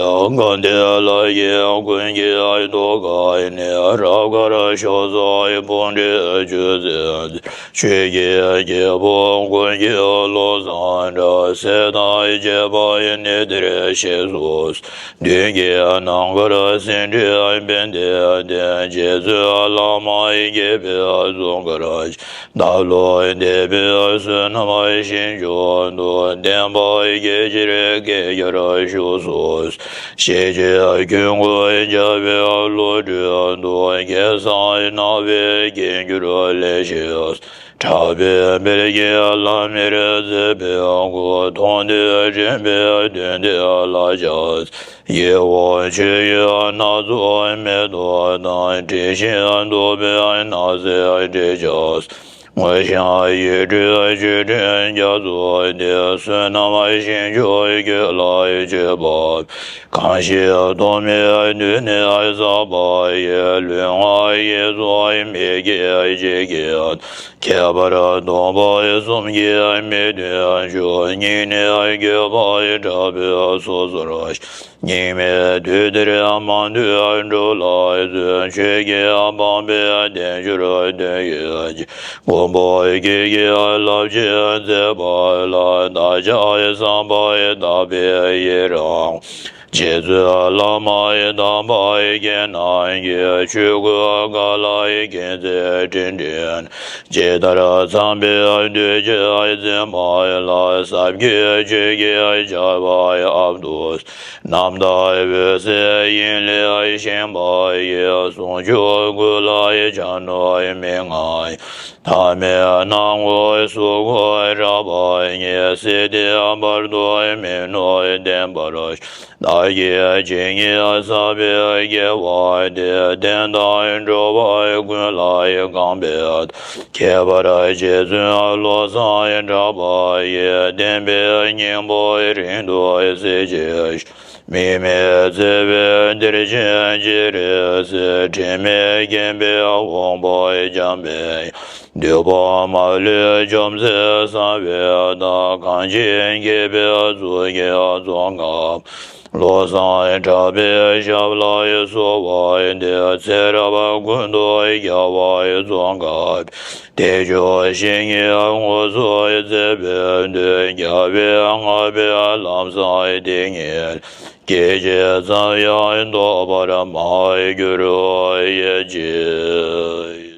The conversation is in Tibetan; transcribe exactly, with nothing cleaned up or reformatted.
དགའ་ལྡན་ལྷ་ཡི་མགོན་གྱི་ཐུགས་ཀ་ནས། རབ་དཀར་ཕྱོགས་བཅུའི་དཔུང་སྒྲིག་ཆུ་འཛིན་ཆོས་ཀྱི་རྒྱལ་པོ་མགོན་གྱི་བློ་བཟང་གྲགས། སྲས་དང་བཅས་པ་གནས་འདིར་གཤེགས་སུ། མདུན་གྱི་ནམ་མཁར་སེང་ཁྲི་བན་དེ་སྟེང་། རྗེ་བཙུན་བླ་མ་དགྱེས་པའི་གཟུགས་ཀར། བདག་བློ་འདས་པའི་བསོད་ནམས་ཞིང་མཆོག་ཏུ། བསྟན་པ་རྒྱས་ཕྱིར་བསྐལ་བརྒྱར་བཞུགས་སུ། ཤེས་བྱའི་ཀུན་དགའ་རྒྱལ་བའི་བློ་གྲོས་དང་། སྐལ་བཟང་ནགས་པའི་རྒྱན་གྱུར་ལེགས་བཤད། གྲགས་པའི་དཔལ་གྱི་ལམ་མེར་མཛད་པའི་སྐུ། མཐོང་ཐོས་དྲན་པའི་དོན་འདི་ལ་སྦྱངས། ཡིད་འོང་ཆོས་ཀྱི་སྣ་ཚོགས་མེ་ཏོག་དང་། དྲི་ཞིམ་བདོག་པའི་ནགས་ཚལ་འབྲས་བཅས། དངོས་བཤམས་ཡིད་སྤྲུལ་མཆོད་སྤྲིན་རྒྱ་མཚོ་སྟེ། བསོད་ནམས་ཞིང་མཆོག་ཁྱོད་ལ་མཆོད་པ། གང་ཞིག་ཐོགས་མེད་དུས་ནས་བསགས་པ་ཡི། ལུས་ངག་ཡིད་གསུམ་མི་སྐྱེ་འཇིག་གི། ཁྱད་པར་སྟོང་པ་གསུམ་གྱིས་མི་མཐུན་ཕྱོགས། སྙིང་ནས་འགྱོད་པ་དྲག་པོས་སོ་སོར། སྙིགས་མའི་དུས་འདིར་མང་ཐོས་འགྲོ་ལ་བརྩོན། ཆོས་ཀྱི་དཔལ་འབར་དལ་འབྱོར་དོན་ཡོད་ཅིང་། མགོན་པོ་ཁྱེད་ཀྱི་རླབས་ཆེན་མཛད་པ་ལ། བདག་ཅག་བསམ་པ་དག་པའི་ཡི་རང་། རྗེ་བཙུན་བླ་མ་དམ་པ་ཁྱེད་རྣམས་ཀྱིས། ཆོས་སྐུ་ག་ལ་མཁྱེན་བརྩེ་དྲིན་དྲན། ཇི་ལྟར་ཚངས་པའི་གདུལ་བྱ་འཛིན་པ་ལ། ཟབ་རྒྱས་ཆོས་ཀྱི་ཆར་པ་ཡབ་ཏུ། རྣམ་དག་འོད་གསལ་ཡིན་ལས་བཞེངས་པ་ཡི། ཟུང་འཇུག་སྐུ་ལ་ཆ་ནུབ་མི་མངའ། ཐ་མལ་སྣང་ངོར་གཟུགས་སྐུ་རགས་པ་ཉིད། སྲིད་མཐའི་བར་དུ་མི་ནུབ་བརྟན་པར། བདག་གིས་ཇི་སྙེད་བསགས་པའི་དགེ་བ་དེ། བསྟན་དང་འགྲོ་བ་ཀུན་ལ་གང་ཕན། ཁྱད་པར་རྗེ་བཙུན་བློ་བཟང་གྲགས་པ་ཡིས། བསྟན་པའི་སྙིང་པོ་རིང་དུ་གསལ་བྱེད། དམིགས་མེད་བརྩེ་བའི་གཏེར་ཆེན་སྤྱན་རས་གཟིགས། དྲི་མེད་མཁྱེན་པའི་དབང་པོ་འཇམ་དཔལ། འདོད་དཔུང་མ་ལུས་འཇོམས་མཛད་གསང་བའི་བདག། གང་ཇི་སྙེད་པའི་གཙུག་གི་ཚོགས་འགའ། བློ་བཟང་གྲགས་པའི་ཞབས་ལ་གསོལ་བ་འདེབས། ཚེ་རབས་ཀུན་ཏུ་རྒྱལ་བ་རྫོགས་དགའ། དལ་འབྱོར་བཤེས་གཉེན་དངོས་སུ་མཛད་པའི་མཐུས། རྒྱལ་བས་བསྔགས་པའི་ལམ་བཟང་དེ་ཉིད། སྐད་ཅིག་ཙམ་ཡང་ལྡོག་པར་མ་གྱུར་པའི་ཕྱིར།